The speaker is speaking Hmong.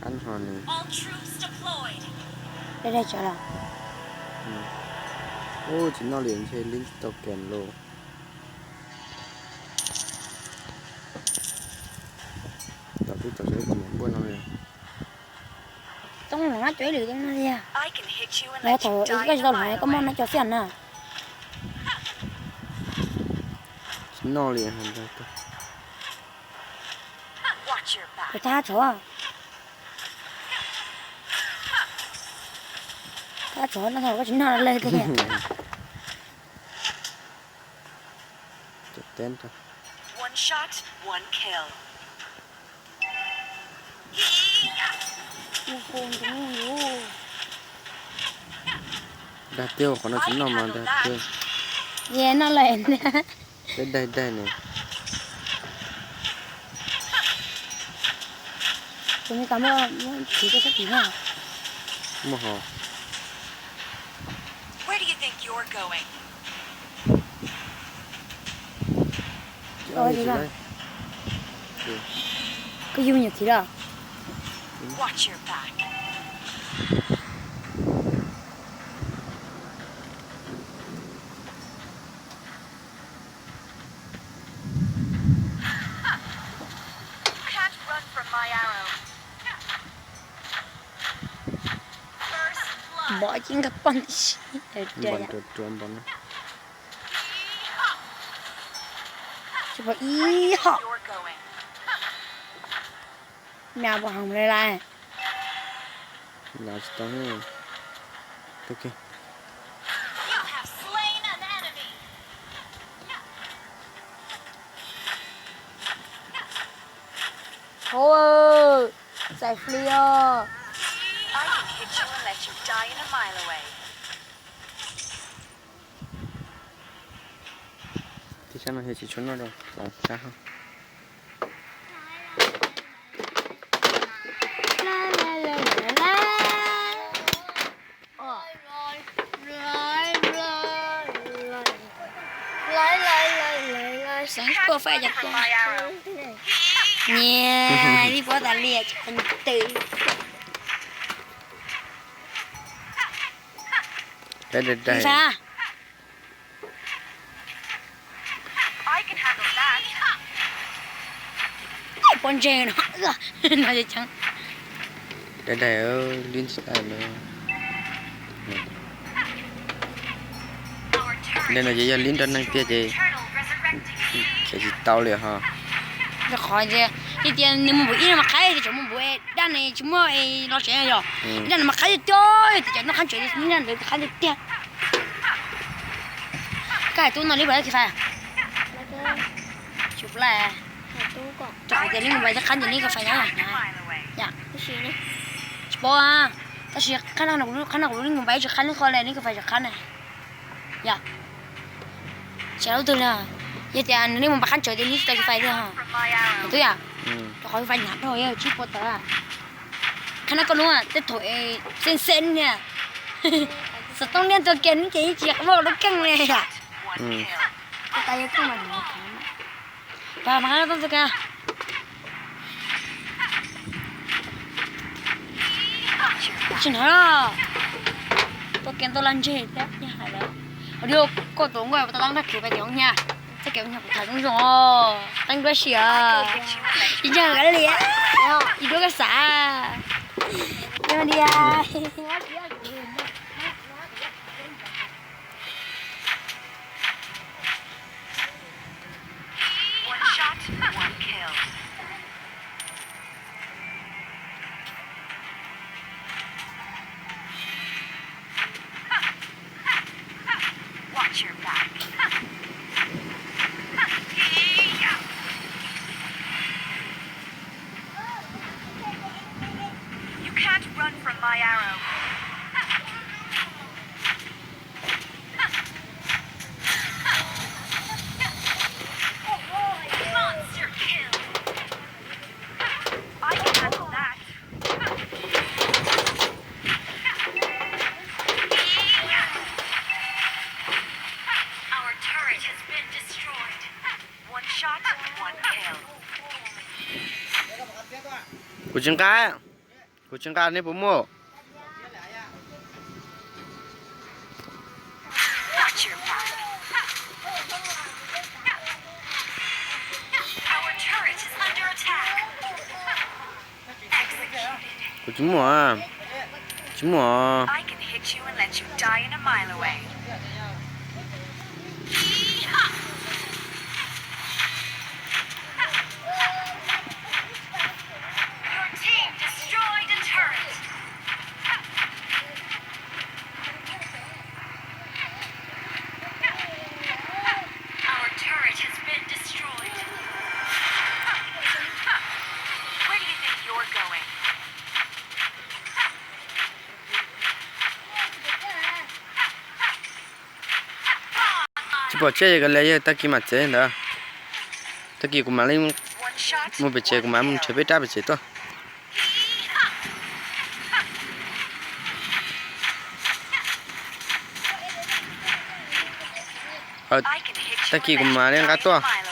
Ab ho nws. Dai dai tsawv los. Ub, tsis noj li ntshe lib tsis tau kem lauj. Tom twb tau sawv kom niam npuaj no li. Toob los nab cov ib lwm zoo no tiag. Los thaum koj tsis tau los koj muaj nab cov fiaj na. Tsis noj li. Tus thab tsov. Thab tsov no thaum koj tsis noj li tiag. Dag tiag, qhov no tsis noj mas dag tiag. Ye noj lawm. Peb daig daig ne. Kuv me kas muaj, muaj txiv koj sab tim na. Muaj ho. Koj yug nyuam txiv los? Npom ci nkag poj ntxoog. Tsis pom ib hom. Nab pom heev li lawm. Nab tsis tau. Hov, xaiv fli os. Tib sab no yog tsis tshua noj rau los sab hov. Xeev kuaj faib cov kuaj. Nyias li puab tas li cov twm. Pov ntse no, no ces cheeb. Daig daig, lib tsis tau lawm. Daig no ces yog lib nrog neeg tiag ces khiav tsis tau li ho. Rau qhov tias, tias nws mus npum ib no mas qhaib, tseem mus npum dab ne tsis muaj los tsev yom. Ib dab no mas qhaib tiag tiag, yog tias cov noj qhaib ntsaws ib dab ntawd qhaib tiag tiag. Koj hais tub no li puas tau ki fais? Tsis pom li. Rau qhov tias li mus npais tsis qhaib ces li ki fais na. Tsis paub, tab sis qhab no kuv li mus npais tsis qhaib li qhov li, li ki fais tsis qhaib na. Yom, tsis lub twg li. Yog tias nws li mus npais qhaib ntsaws ces li tsis tau ki fais li ho. Tub yom, rau qhov ki fais hnyav dhau, tsib puas tawm. Qhab no koj lub tej thaum xeeb xeeb niag xov tooj liab ntua kiag nws ces yeej tsis muaj lub keej li yom. Pas mas qab no tooj ntua kiag. Tsis hnov los. Tua kiag ntua laj ntseg thiab nyaj hais lawm. Hos diag, koj tus nkauj tau tau nrag kev pais tias ua nyaj, txoj kev ua nyaj kuv tham zoo zoo os, teeb duab si os. Ib nyag kav liam, ib duab koj xav. Yog diag. Watch your back. You can't run from my arrow. Monster kill. I can handle that. Our turret has been destroyed. One shot, one kill. Kuv tsis nqa. Kuv tsis nqa, nej puas muaj? Kuv tsis muaj, tsis muaj. Tsis pom tsiaj yog kov lias yog tag kis mam txev ntawd. Tag kis kuv mam li mus pem tsev, kuv mam mus nrhiav peb rab pem tsev tuaj. Tag kis kuv mam li nqa tuaj.